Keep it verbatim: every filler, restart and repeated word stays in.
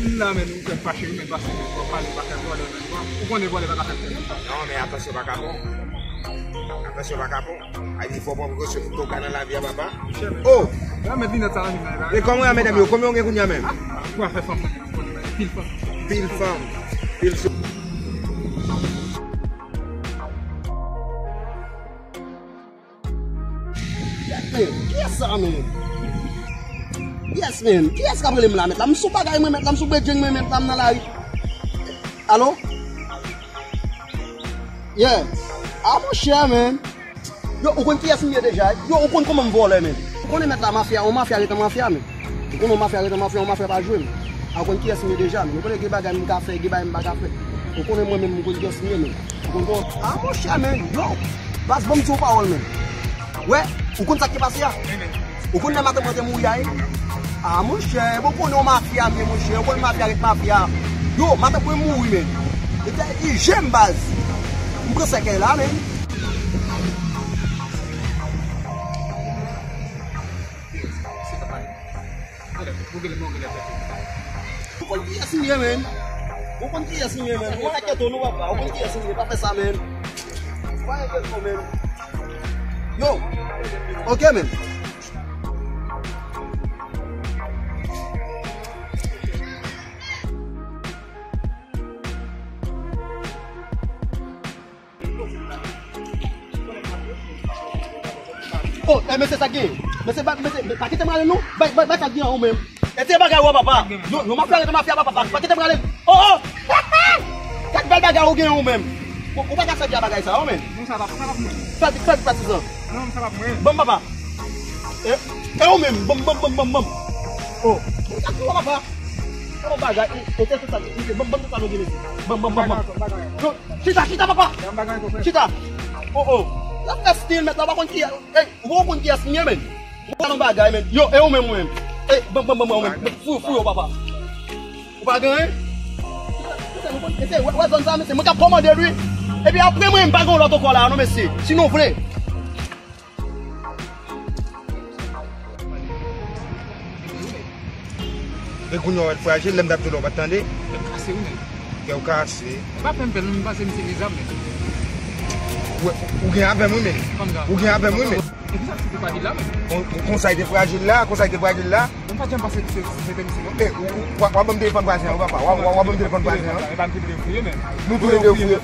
m la, men, ou fè m fache, wi, men, paske, men, fò pale, pa fè vòlè, men, ou konnen vòlè pa ka fè m fè sa. Non, men atansyon pa ka bon. Atansyon pa ka bon. Ay, di fò pran prekosyon pou toka nan lavi a, papa. Oh! Mwen met linèt sa nan men mwen. E kòman w ye, medam yo? Konbyen w gen kounye a menm? Ah, pou afè fanm nan, pil fanm. Pil fanm. Pil sou. Men, kiyès sa, men? Yes, men. Kiyès k ap rele m la, mèt la? M sou bagay mwen, mèt la. M sou bredjeng mwen, mèt la. M nan lari. Alo? Yeah. Ah, monchè, men. Yo, ou konn kiyès m ye deja? Yo, ou konn kòman m vòlè, men. Ou konnen mèt la mafya, yon mafya ret yon mafya, men. Ou konnen yon mafya ret yon mafya, yon mafya pa jwe, men. A, ou konn kiyès m ye deja, men. Ou konnen gen bagay m ka fè, gen bagay m pa ka fè. Ou konnen mwen menm, ou konn kiyès m ye, men. Ou konn kò-, a, monchè, men. Yo, baz, ban m di w pawòl, men. Wè, ou konn sa k te pase a? Ou konn lè madanm mwen te mouri a, wi? A, monchè, bon, ou konnen yon mafya m ye, monchè. Ou konn mafya ret mafya. Yo, madanm mwen mouri, men. E te di je m, baz. M pran sèkèy la, men. Ou konn kiyès m ye, men. Ou konn kiyès m ye, men. Ou enkyete w non, papa. Ou konn kiyès m ye. Pa fè sa, men. Pa enkyete w, men. Yo. Ok, men. Oh, eh, mesye, sa gen. Mesye, ba, mesye, pa kite m ale, non. Bay, bay, bay, sa gen an ou menm. E te bagay ou, papa. Non, non, mafya, mafya, papa. Pa kite m ale. Oh, oh. Kèk bèl bagay ou gen ou menm. Ou, ou pa ka sèvi a bagay sa, ou menm. Non, sa pa, sa pa pou mwen. Fè, fè, fè, fè, sa. Non, sa pa pou mwen. Bon, papa. E, e ou menm. Bon, bon, bon, bon, bon. Oh. Ou ka kriye, papa. Yon bagay, e, e, se sa, mesye, ban m, ban m tout sa nou gen, mesye. Ban m, ban m, ban m, ban m. Yo, chita, chita, papa. Chita. Oh, oh. L ap fè stil, mèt la, w pa konn ki, ey, ou pa konn kiyès m ye, menm. Ou pa nan bagay, menm. Yo, e ou menm, ou menm. Ey, ban m, ban m, ban m, ban m, ban m. Fou, fou, yo, papa. Ou pa gen anyen? Mesye, wè, wè zòn sa, mesye, mwen k ap kòmande l, wi. Epi apre mwen, m pa gen yon lòt ankò la, non, mesye. Si nou vle. E kounye a w wè l frajil, lè m t ap di w la w pa t tande. Kè m kase, wi, men. Kè w kase. Pa fè m pè, non, m panse misye gen zam, men. Ou, ou gen avè m, wi, men. Ou gen avè m, wi, men. E kisa misye te frajil la, men? Kon, konsa l te frajil la, konsa l te frajil la. Mwen pa t janm panse se, se, se te misye, non. E, ou, ou, w ap, w ap ban m telefòn vwazen an, wi, papa. W ap, w ap, w ap ban m telefòn vwazen an. E pa m ki vle fouye, men. Nou tou le de fouye.